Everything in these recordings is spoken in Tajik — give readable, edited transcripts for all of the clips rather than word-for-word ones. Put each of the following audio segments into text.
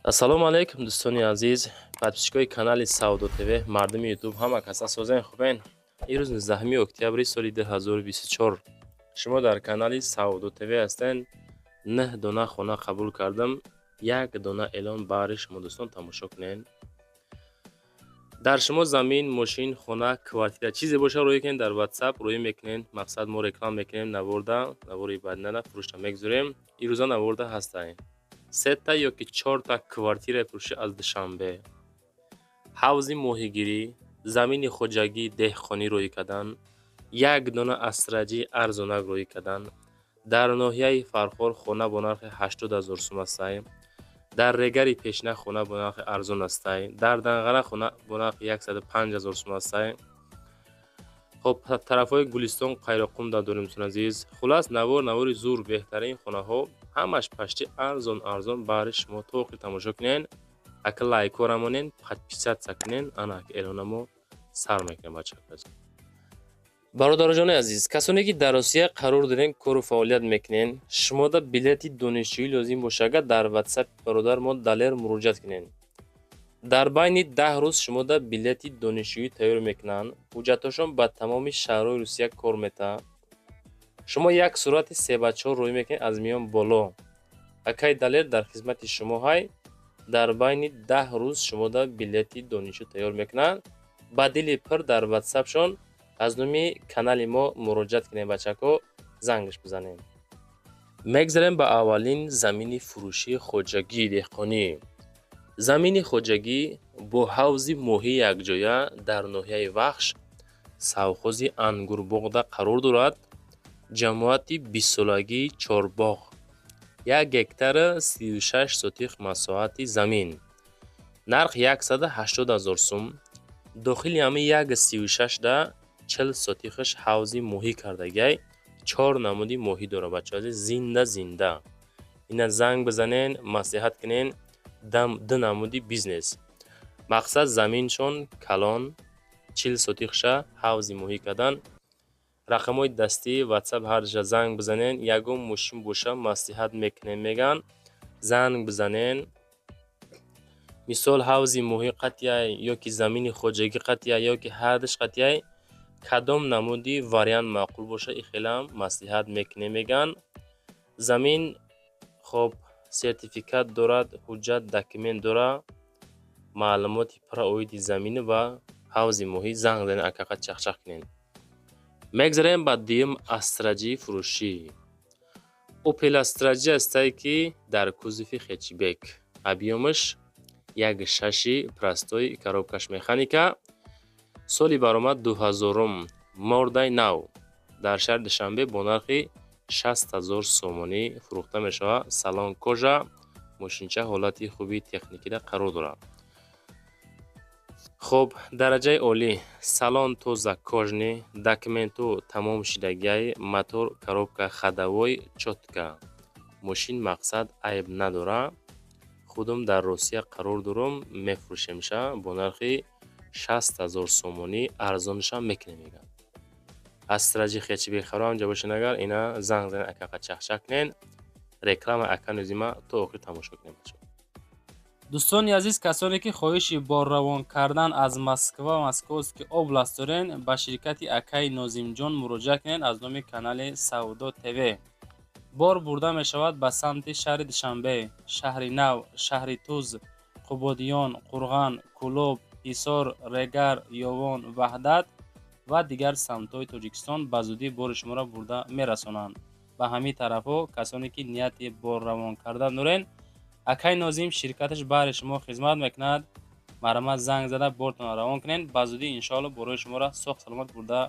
Ассалому алайкум, дӯстони азиз, подписчикои канали Савдо ТВ, мардуми Ютуб, ҳама каса созен, хубен? Имрӯз 19 октябри соли 2024, шумо дар канали Савдо ТВ ҳастен. Нӯҳ дона хона қабул кардам, як дона эълон баҳри шумо, дӯстон, тамошо кунен. Дар шумо замин, мошин, хона, квартира, чизе боша, рӯй кунед дар Ватсап, рӯй мекунен. Мақсад, мо реклама мекунем наворда, навори баъдинара фурӯшта мегузорем. Ирӯза наворда ҳастаем сета ё ки чорта квартираи фурӯшӣ аз Душанбе, ҳавзи моҳигирӣ, замини хоҷагии деҳқонӣ рӯй кардан, як дона Астра Ҷи арзонак рӯй кардан. Дар ноҳияи Фархор хона бо нархи 80 000 сум астай, дар Регари Пешина хона бо нархи арзон астай, дар Данғара хона бо нархи 105 000 сум астай. Хоб, тарафҳои Гулистон, Қайроққум да дорем, дӯстони азиз. Хулас, навор навори зур, беҳтарин хонаҳо, ҳамаш почти арзон арзон баҳри шумо. То охир тамошо кунен, ака лайкҳоро монен, подписаться кунен. Ана эълона мо сар мекунем, бачаҳо. Бародароҷони азиз, касоне ки дар Русия қарор дорен, кору фаъолият мекунен, шумода билети донишҷӯӣ лозим боша, агар дар Ватсапи бародар мо Далер муроҷиат кунен, дар байни 10 рӯз шумода билети донишҷӯӣ тайёр мекунанд. Ҳуҷҷатҳошон ба тамоми шаҳрҳои Русия кор метаҳад. Шумо як сурати 3 ба 4 рӯй мекунед аз миён боло. Акай Далер дар хизмати шумо ҳай. Дар байни 10 рӯз шумода билети донишҷӯ тайёр мекунанд. Ба дили пир дар Ватсапшон аз номи канали мо муроҷиат кунем, бачако, зангаш бизанем. Мегзарем ба аввалин замини фурӯшии хоҷагии деҳқонӣ. Замини хоҷагӣ бо ҳавзи моҳӣ якҷоя дар ноҳияи Вахш, совхози Ангурбоғда қарор дорад, ҷамоати бистсолагии Чорбоғ, 1 гектара 36 сотих масоҳати замин, нарх 180 000 сум. Дохили ҳамин 1,36 да 40 сотихаш ҳавзи моҳӣ кардагиай, чор намуди моҳӣ дорад, бачаҳо азиз, зинда зинда. Ина занг бизанен, маслиҳат кунен. Ду намуди бизнес. Мақсад, заминшон калон, 40 сотихша ҳавзи моҳӣ кардан. Рақамҳои дастӣ, Ватсап, ҳарҷа занг бизанен. Ягон мошин боша, маслиҳат мекунем, меган, занг бизанен. Мисол, ҳавзи моҳӣ қатъяй ё ки замини хоҷагӣ қатъяй, ё ки ҳардуш қатъяй, кадом намуди вариант маъқул боша, и хелам маслиҳат мекунем, меган. Замин, хоб, сертификат дорад, ҳуҷҷат, документ дорад, маълумоти пурра оиди замину ва ҳавзи моҳӣ. Занг занед, акақа чахчах кунед. Мегзарем ба дуюм Астра Ҷи фурӯшӣ. Опел Астра Ҷи ҳастае, ки дар кузови хэтчбек, объёмаш 1,6-и простой, коробкаш механика, соли баромад 2000-ум, мордаи нав, дар шаҳри Душанбе бо нархи 60 000 сомонӣ фурӯхта мешавад. Салон кожа, мошинча ҳолати хуби техникида қарор дорад. Хоб, дараҷаи олӣ, салон тоза, кожаный, документҳо тамом шидагиай, мотор, коробка ходовой чётко, мошин, мақсад, айб надорад. Худам дар Русия қарор дорам, мефурӯшемша бо нархи 60 000 сомонӣ, арзонашам мекунем, мегӯянд. Астра Ҷи хэтчбек харо ҳамҷа бошед, агар ина занг занед, акақа чахчах кунед. Реклама ака Нозима то охир тамошо кунед, бачаҳо. Дӯстони азиз, касоне ки хоҳиши борравон кардан аз Москва, Московский область дорен, ба ширкати акаи Нозимҷон муроҷиат кунед. Аз номи канали Савдо ТВ бор бурда мешавад ба самти шаҳри Душанбе, Шаҳри Нав, шаҳри Туз, Қубодиён, Қурған, Кӯлоб, Ҳисор, Регар, Ёвон, Ваҳдат ва дигар самтҳои Тоҷикистон. Ба зудӣ бори шуморо бурда мерасонанд ба ҳамин тарафҳо. Касоне ки нияти борравон кардан дорен, акай Нозим ширкаташ баҳри шумо хизмат мекунад. Марҳамат, занг зада бортонро равон кунед. Ба зудӣ, иншоалло, борои шуморо соғ саломат бурда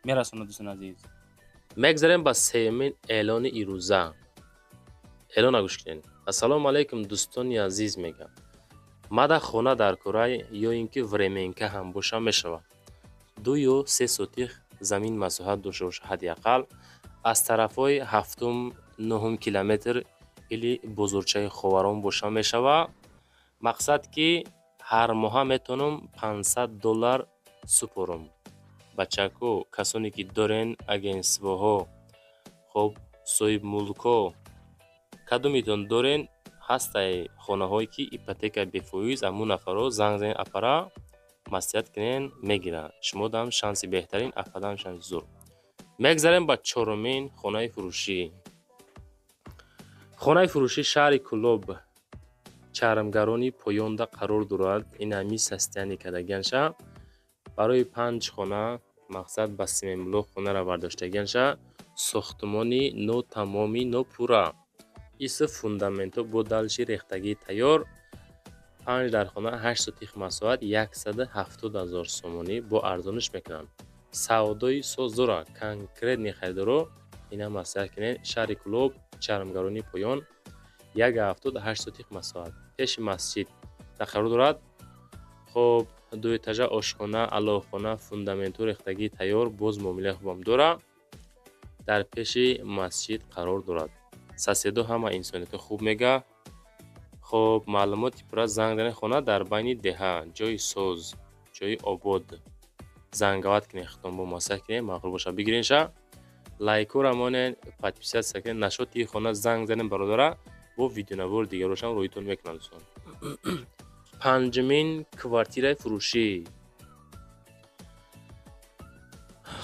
мерасонад, дӯстони азиз. Мегзарем ба сеюмин эълони ирӯза. Эълона гӯш кунед. Ассалому алайкум, дӯстони азиз, мегӯям. Мада хона дар курай ё ин ки временка ҳам боша мешавад. 2 ё 3 сотих замин масоҳат дошта бошад ҳадди ақал, аз тарафҳои ҳафтум, нуҳум километр или бозорчаи Ховарон боша мешавад. Мақсад, ки ҳар моҳа метавонам 500 доллар супорам. Бачако, касоне ки дорен агентствоҳо, хоб, соҳибмулкҳо, кадомитон дорен, Ҳастай хонаҳое, ки ипотека бефоиз, амун нафарҳо занг занед, апара маслиҳат кунен, мегиранд. Шумодам шанси беҳтарин, ападам шанси зур. Мегзарем ба чорумин хонаи фурӯшӣ. Хонаи фурӯшӣ шаҳри Кӯлоб, Чармгарони поёнда қарор дорад. Ин ҳами состояние кардагианша барои панҷ хона, мақсад ба семенблок хонаро бардоштагианша. Сохтмони нотамоми, нопурра, иси фундаментҳо бо дальше рехтагии тайёр. Панҷ дар хона, 8 сотих масоҳат, 170 000 сомонӣ, бо арзониш мекунанд. Савдои соз дора. Конкретный харидоро ина маслиҳат кунед. Шаҳри Кӯлоб, Чармгарони поён, 1,70, 8 сотих масоҳат, пеши масҷид қарор дорад. Хоб, дуэтажа, ошхона, алоҳхона, фундаментҳо рехтагии тайёр, боз муомилаи хубам дора. Дар пеши масҷид қарор дорад. Соседо ҳама инсониятро хуб мега. Хоб, маълумоти пурра занг занед. Хона дар байни деҳа, ҷои соз, ҷои обод. Зангават кунед, худтон бо маслиҳат кунед, маъқул боша, бигиренша. Лайкҳоро монед, подписаться кунед. Насчёти хона занг занед, бародара, бо видеонавори дигарошам рӯитон мекунам, дӯстон. Панҷумин квартираи фурӯшӣ.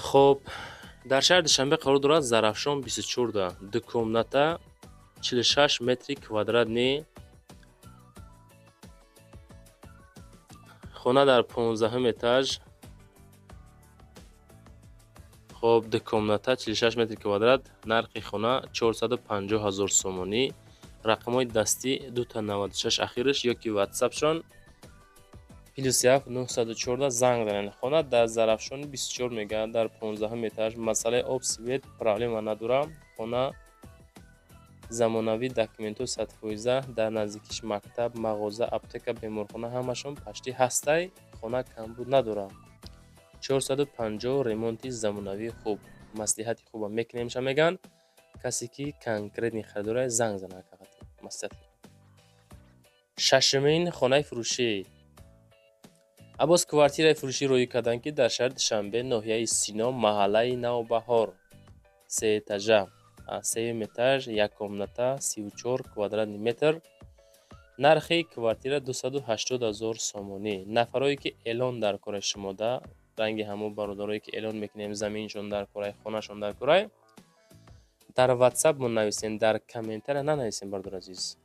Хоб, дар шаҳри Душанбе қарор дорад, Зарафшон 24-да, ду комната, 46 метри квадратный. Хона дар 15-ум этаж. Хоб, ду комната, 46 метри квадрат, нархи хона 450 000 сомонӣ. Рақамҳои дастӣ 2 96 ахираш ё ки ватсапшон +7 914, занг занед. Хона дар Зарафшони 24 мегардад, дар 15-ум этаж. Масъалаи об, свет проблема надорад. Хона замонавӣ, документҳо 100%. Дар наздикиш мактаб, мағоза, аптека, беморхона ҳамашон почти ҳастай. Хона камбуд надорад. 450, ремонти замонавии хуб, маслиҳати хубам мекунемша, мегӯянд. Касе ки конкретный харидорае, занг занад, маслиҳат. Шашумин хонаи фурӯшӣ. Аббос квартираи фурӯшӣ рӯй карданд, ки дар шаҳри Душанбе, ноҳияи Сино, маҳаллаи Навбаҳор, сеэтажа, сеюм этаж, як комната, 34 квадратный метр. Нархи квартира 280 000 сомонӣ. Нафарое ки эълон дар кораи шумода, ранги ҳамон бародарое ки эълон мекунем, заминшон дар корай, хонашон дар корай, дар ватсап мо нависем, дар комментария нанависем, бародари азиз.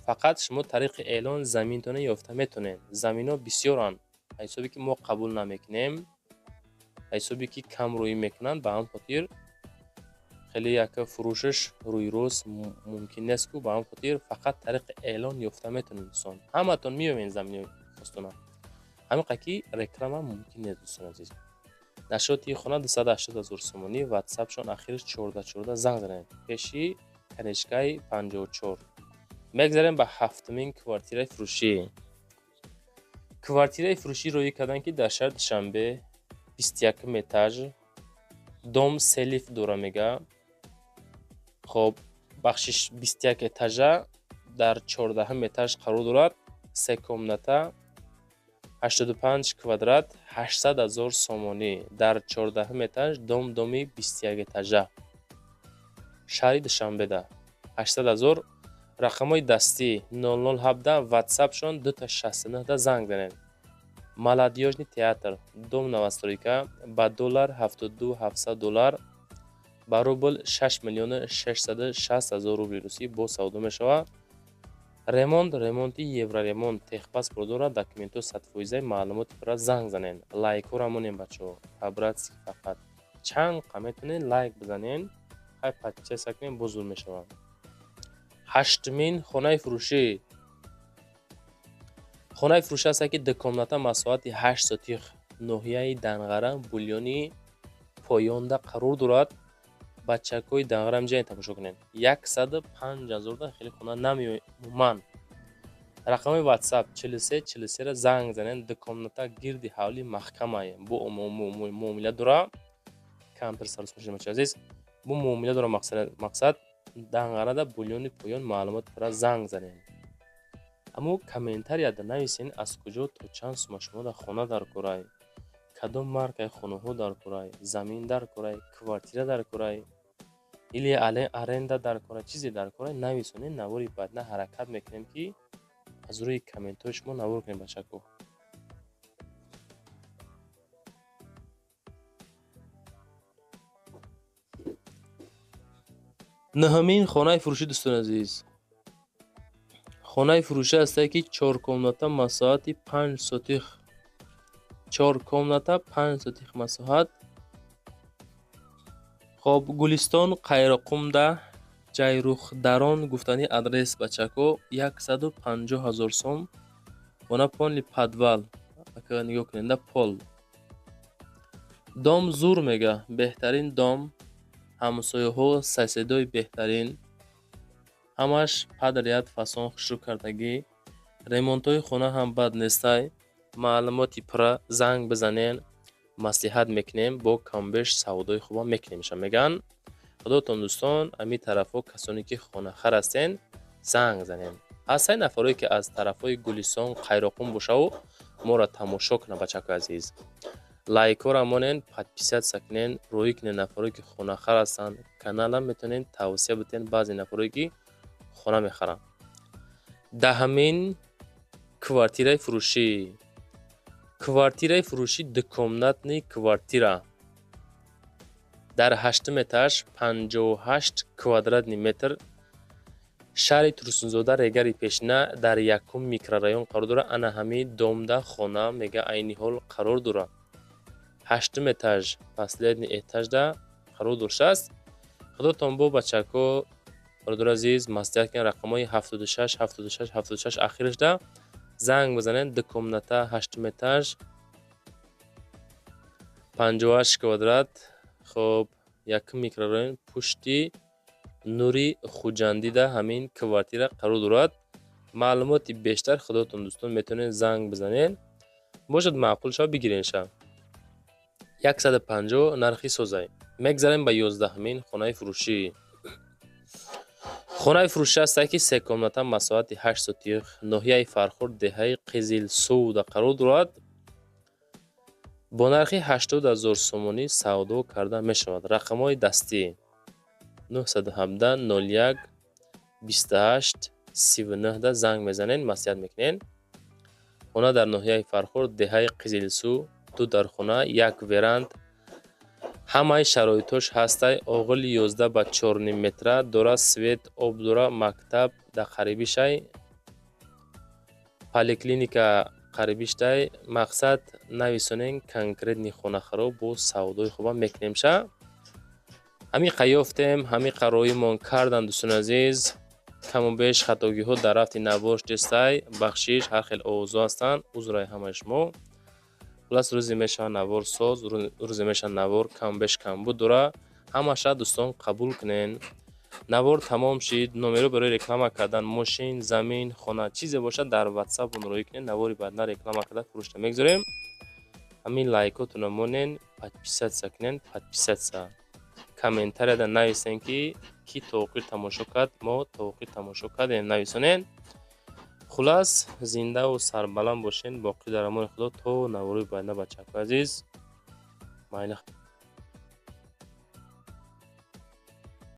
Фақат шумо тариқи эълон заминтона ёфта метавонед. Заминҳо бисёранд, ҳисобе ки мо қабул намекунем, ҳисобе ки кам рӯӣ мекунанд, ба ҳамн хотир хеле як фурӯшаш рӯйрост мумкин нест ку. Ба ҳамн хотир фақат тариқи эълон ёфта метавонед, дӯстон. Ҳаматон меёбед замини хостона, ҳамин қадр ки реклама мумкин нест, дӯстони азиз. Насчёти хона 280 000 сомонӣ. Ватсапшон ахираш 14 14, занг занед. Пеши конечкаи 54. Мегзарем ба ҳафтумин квартираи фурӯшӣ. Квартираи фурӯшӣ рӯй карданд, ки дар шаҳри Душанбе, 21-ум этаж, дом се лифт дора, мега. Хоб, бахшиш, 21 этажа, дар 14-ум этаж қарор дорад. Се комната, 85 квадрат, 800 000 сомонӣ. Дар 14-ум этаж, дом, доми 21 этажа, шаҳри Душанбеда, 800 000. Рақамҳои дастӣ 0017, ватсапшон 2 69-да занг занед. Молодёжный театр, дом новостройка. Ба доллар 72 700 доллар, ба рубл 6 660 000 рубли русӣ бо савдо мешавад. Ремонт, ремонти евроремонт, техпаспорт дорад, документҳо 100%-аи. Маълумоти пурра занг занед. Лайкҳоро монем, бачаҳо, по-братски фақат чанд қа метавонед лайк бизанед, хай, подписаться кунед, боз зур мешавад. Ҳаштумин хонаи фурӯшӣ. Хонаи фурӯшӣ ҳастад, ки дукомната, масоҳати 8 сотих, ноҳияи Данғара, Булёни поёнда қарор дорад. Бачакҳои Данғара, ҷае тамошо кунед, 105 000-да хеле хона намеояд умуман. Рақами ватсап 43 43-ра занг занед. Дукомната, гирди ҳавли маҳкамае, бо муомила дора. Камтар сарос мешавад, бачаи азиз, бо муомила дора. Мақсад Данғарада, Булёни поён. Маълумоти пурра занг занед. Аммо комментарияда нависен, аз куҷо то чанд сума шумо дар хона дар корай, кадом маркаи хонаҳо дар корай, замин дар корай, квартира дар корай. Или аренда дар кора, чизе дар кора, нависонед. Навори баъдна ҳаракат мекунем, ки аз рӯи комментҳои шумо навор кунем, бачако. Нӯҳумин хонаи фурӯшӣ, дӯстони азиз. Хонаи фурӯшӣ ҳастае, ки чоркомната, масоҳати 5 сотих, чор комната, 5 сотих масоҳат. Хоб, Гулистон, Қайроққумда, Ҷайрухдарон гуфтани адрес, бачако, 150 000 сом. Хона полный подвал, ака, нигоҳ кунед, да, пол. Дом зур мега, беҳтарин дом, ҳамсояҳо соседои беҳтарин, ҳамаш подряд фасон хушрӯ кардагӣ, ремонтҳои хона ҳам бад нестай. Маълумоти пурра занг бизанен, маслиҳат мекунем, бо камбеш савдои хубам мекунемша, мегӯянд. Худотон, дӯстон, ҳамин тарафҳо касоне ки хонахар ҳастен, занг занен. Ҳастаи нафарое, ки аз тарафҳои Гулистон, Қайроққум бошаву моро тамошо кунанд. Бачакои азиз, лайкҳоро монен, подписаться кунен, роҳӣ кунен. Нафарое ки хонахар ҳастанд, каналам метавонед тавсия бидиҳен баъзе нафарое, ки хона мехаранд. Даҳамин квартираи фурӯшӣ. Квартираи фурӯшӣ, двухкомнатный квартира дар ҳаштум этаж, 58 квадратный метр, шаҳри Турсунзода, Регари пешина, дар якум микрорайон қарор дорад. Ана ҳамин домда хона, мега, айни ҳол қарор дорад. Ҳаштум этаж, последний этажда қарор доштааст. Худотон бо, бачако, бародари азиз, маслиҳат кунед. Рақамҳои 76 76 76 ахирашда занг бизанед. Ду комната, ҳаштум этаж, 58 квадрат. Хоб, якум микрорайон, пушти Нури Хуҷандида ҳамин квартира қарор дорад. Маълумоти бештар, худотон, дӯстон, метавонед занг бизанед. Бошад, маъқул шава, бигиренша. 150 нархи созай. Мегзарем ба 11-ҳамин хонаи фурӯшӣ. Хонаи фурӯшӣ ҳастае, ки се комната, масоҳати 8 сотих, ноҳияи Фархор, деҳаи Қизилсувда қарор дорад. Бо нархи 80 000 сомонӣ савдо карда мешавад. Рақамҳои дастӣ 917 01 28 39 занг мезанед, маслиҳат мекунед. Хона дар ноҳияи Фархор, деҳаи Қизилсу, ду дархона, як веранда, ҳамаи шароитҳош ҳастай. Оғили 11 ба 4,5 метра дора, свет, об дора, мактаб дар қарибишай, поликлиника қарибиштай. Мақсад, нависонен, конкретный хонахаро бо савдои хубам мекунемша. Ҳамиқа ёфтем, ҳамиқа роҳимон кардан. Дӯстони азиз, каму беш хатогиҳо дар рафти навор шудестай, бахшиш. Ҳар хел овозҳо ҳастанд, узраи ҳамаи шумо. Хулас, рӯзе мешавад навор соз, рӯзе мешавад навор каму беш камбуд дора. Ҳамаша, дӯстон, қабул кунен. Навор тамом шид. Номеро барои реклама кардан мошин, замин, хона, чизе бошад, дар ватсап роҳӣ кунед. Навори баъдна реклама карда фурӯшта мегузорем. Ҳамин лайкотонро монен, подписаться кунен, подписаться. Комментарияда нависен, ки кӣ то охир тамошо кард, мо то охир тамошо кардем, нависонен. Хулас, зиндаву сарбаланд бошен, боқӣ дар амони Худо, то наворои баъдна, бачаҳои азиз, майли.